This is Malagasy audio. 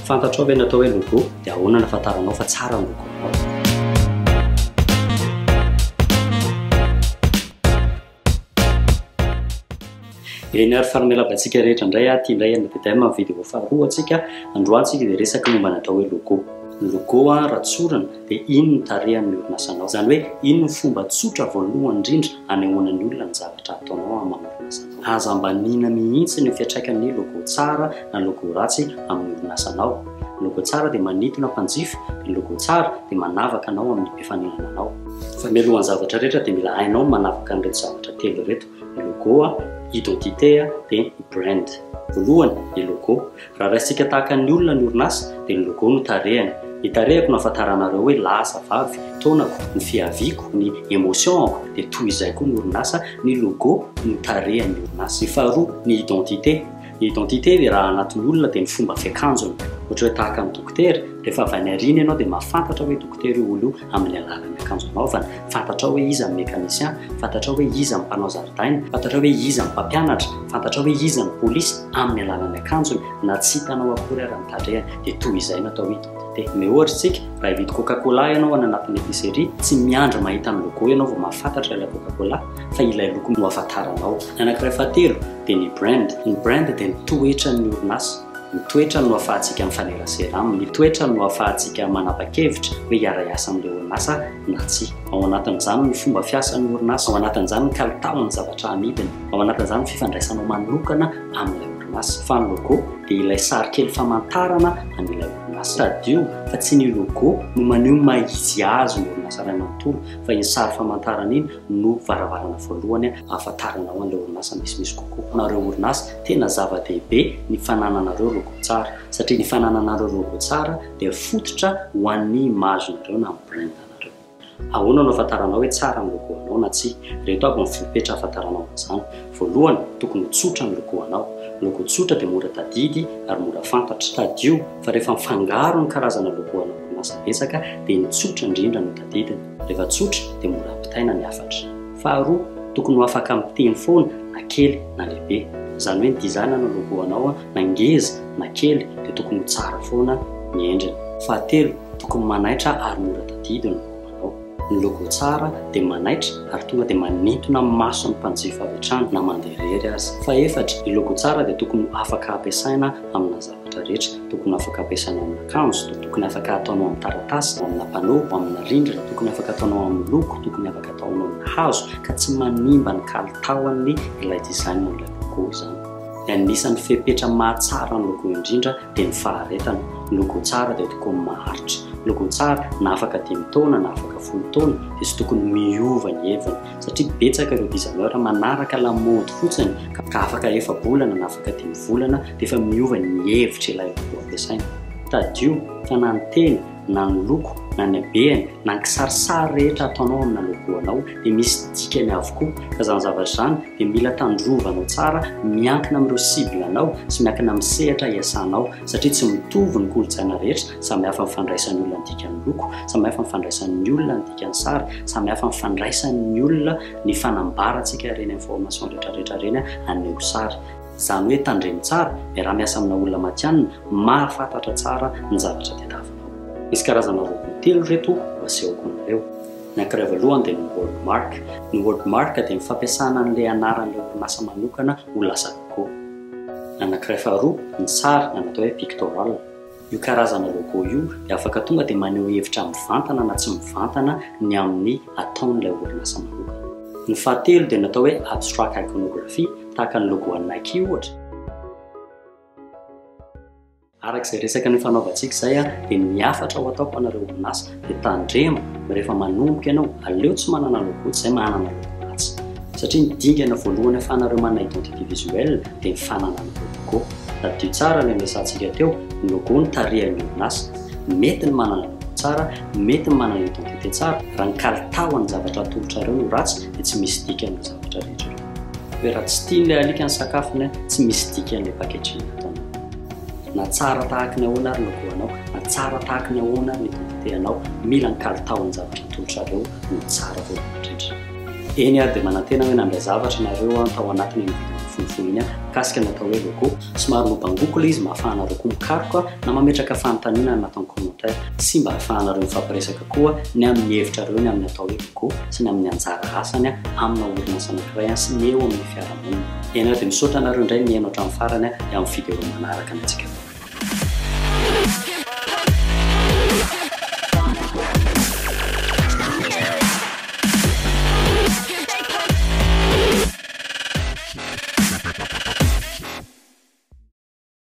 Fantatrao ve ny atao hoe logo? Dia ahoana no ahafantaranao fa tsara ny logo-nao? Eny ary faly miarahaba antsika rehetra indray aho, ity indray ny DDM amin'ny vidéo faharoa antsika. Androany tsika dia resaka momba ny atao hoe logo. Ny logo raha tsorina dia iny no tarehan'ny orinasanao. Izany hoe iny no fomba tsotra voalohany indrindra anehoana ny olona ny zavatra ataonao amin'ny maha orinasanao. Aza ambaniana mihitsy ny fiantraikan'ny logo tsara na logo ratsy amin'ny orinasanao. Ny logo tsara dia manintona mpanjifa, ny logo tsara dia manavaka anao amin'ny mpifaninana anao. Fa mialohan'ny zavatra rehetra dia mila hainao ny manavaka an'ireto zavatra telo ireto, ny logo, identité dia ny brand. Voalohany, ny logo. Raha raisintsika tahaka ny olona ny orinasa dia ny logo no tarehiny. Ny tarehiko no ahafantaranareo hoe lahy sa vavy, taonako, ny fiaviako, ny émotion-ako, dia toy izay koa ny orinasa, ny logo no tarehan'ny orinasa. Ny faharoa, ny identité. Ny identité dia raha anatin'ny olona dia ny fomba fiakanjony. Ohatra hoe tahaka ny dokotera, rehefa avy any aoriana ianao dia mahafantatra hoe dokotera io olona io amin'ny alalan'ny akanjo anaovany. Fantatrao hoe iza ny mécanicien, fantatrao hoe iza ny mpanao zaridaina, fantatrao hoe iza ny mpampianatra, fantatrao hoe iza ny polisy amin'ny alalan'ny akanjony na tsy hitanao akory ara ny tarehiny. Dia toy izay no atao hoe identité. Omeo ohatra isika, raha hividy coca cola ianao any anatin'ny épicerie, tsy miandry mahita ny logo ianao vao mahafantatra ilay coca cola fa ilay loko no ahafantaranao. Ny anankiray fahatelo dia ny brand. Ny brand dia ny toetran'ny orinasa. Ny toetrany no ahafahantsika mifanerasera aminy. Ny toetrany no ahafahantsika manapa-kevitra hoe hiara-hiasa amin'ilay orinasa na tsia. Ao anatin'izany ny fomba fiasan'ny orinasa, ao anatin'izany ny kalitaon'ny zavatra amidiny, ao anatin'izany ny fifandraisanao manokana amin'ilay orinasa. Fa ny logo dia ilay sary kely famantarana an'ilay orinasa. Tadidio fa tsy ny logo no maneho ny maha izy azy ny orinasa iray manontolo fa iny sary famantarana iny no varavarana voalohany ahafantaranao an'ilay orinasa misimisy kokoa. Nareo orinasa, tena zava-dehibe ny fanananareo logo tsara satria ny fanananareo logo tsara dia fototra ho an'ny image-nareo na ny brand-nareo. Ahoana no ahafantaranao hoe tsara ny logo-nao na tsia? Ireto avy ny fepetra ahafantaranao an'izany. Voalohany, tokony ho tsotra ny logo-nao. Ny logo tsotra dia mora tadidy ary mora fantatra. Tadidio fa rehefa mifangaro ny karazana logo-na orinasa betsaka dia ny tsotra indrindra no tadidina. Rehefa tsotra dia mora ampitaina ny hafatra. Faharoa, tokony ho afaka miteny foana na kely na lehibe. Izany hoe ny design na logo anao na ngeza na kely dia tokony ho tsara foana ny endriny. Fahatelo, tokony manaitra ary mora tadidy ny logo anao. Ny logo tsara dia manaitra ary tonga dia manintona ny mason'ny mpanjifa avy hatrany na mandeha irery aza. Fahefatra, ny logo tsara dia tokony ho afaka ampiasaina amina zavatra rehetra. Tokony ho afaka ampiasainao amina akanjo, tokony afaka ataonao amin'ny taratasy, amina panneau, amina rindrina, tokony afaka ataonao amin'ny loko, tokony afaka ataonao amin'ny hazo ka tsy manimba ny kalitaon'ny ilay design an'ilay logo izany. Ny anisan'ny fepetra mahatsara ny logo indrindra dia ny faharetana. Ny logo tsara dia tokony maharitra. Ny logo tsara na afaka dimy taona na afaka folo taona dia tsy tokony miova ny heviny satria betsaka ireo designer manaraka lamaody fotsiny ka afaka efa-bolana na afaka dimy volana dia efa miova ny hevitra ilay logo ampiasaina. Tadidio fa na ny teny na ny loko na ny habehany na ny kisarisary rehetra ataonao amina logo anao dia misy dikany avokoa ka izany zavatra izany dia mila tandrovanao tsara miankina amin'ireo cible anao sy miankina amin'ny sehatra iasanao satria tsy mitovy ny kolontsaina rehetra, samy hafa ny fandraisan'ny olona ny dikan'ny loko, samy hafa ny fandraisan'ny olona ny dikan'ny sary, samy hafa ny fandraisan'ny olona ny fanambarantsika ireny information rehetrarehetra ireny haneho sary. Izany hoe tandremo tsara, miaraha miasa amina olona matihanina mahafantatra tsara ny zavatra tadiavinao. Misy karazana logo telo ireto ho asehoko anareo. Ny ankiray voalohany dia ny word mark. Ny word mark dia ny fampiasana an'ilay anaran'ilay orinasa manokana ho lasa logo. Ny anankiray faharoa, ny sary na ny atao hoe pictoral. Io karazana logo io dia afaka tonga dia maneho hevitra mivantana na tsy mivantana ny amin'ny ataon'ilay orinasa manokana. Ny fahatelo dia ny atao hoe abstract iconography, tahaka ny logo an'ny Nike ohatra. Araka izay resaka nifanaovantsika izay dia ny hafatra ho ataoko anareo orinasa dia tandremo rehefa manomboka ianao, aleo tsy manana logo tsy izay manana logo ratsy. Satria ny dingana voalohany ahafahanareo manana identité visuelle dia ny fananana logo. Tadidio tsara ilay niresahantsika teo, ny logo no tarihan'ny orinasa. Mety ny manana logo tsara, mety ny manana identité tsara, raha ny kalitaon'ny zavatra atolotrareo no ratsy dia tsy misy dikany ireo zavatra rehetra ireo. Hoe raha tsy tian'ilay alika ny sakafony, tsy misy dikany ilay packaging ataonao. Na tsara tahaky ny ahoana ary logo anao, na tsara tahaky ny ahoana ary ny identité anao, mila ny kalitaon'ny zavatra atolotrareo no tsara voalohany indrindra. Eny ary dia manantena hoe nandray zavatra nareo tao anatin'iny video. fohifohy iny mikasika ny atao hoe logo. Somary nobangoko ilay izy mba hahafahanareo koa mikaroka na mametraka fanontaniana any anatin'ny commentaire sy mba hahafahanareo mifampiresaka koa ny amin'ny hevitrareo ny amin'ny atao hoe logo sy ny amin'ny anjara asany amina orinasa anankiray sy ny eo amin'ny fiarahamonina. Eny ary dia misaotra anareo indray nihaino hatramin'ny farany dia amin'ny vidéo manaraka ny antsika.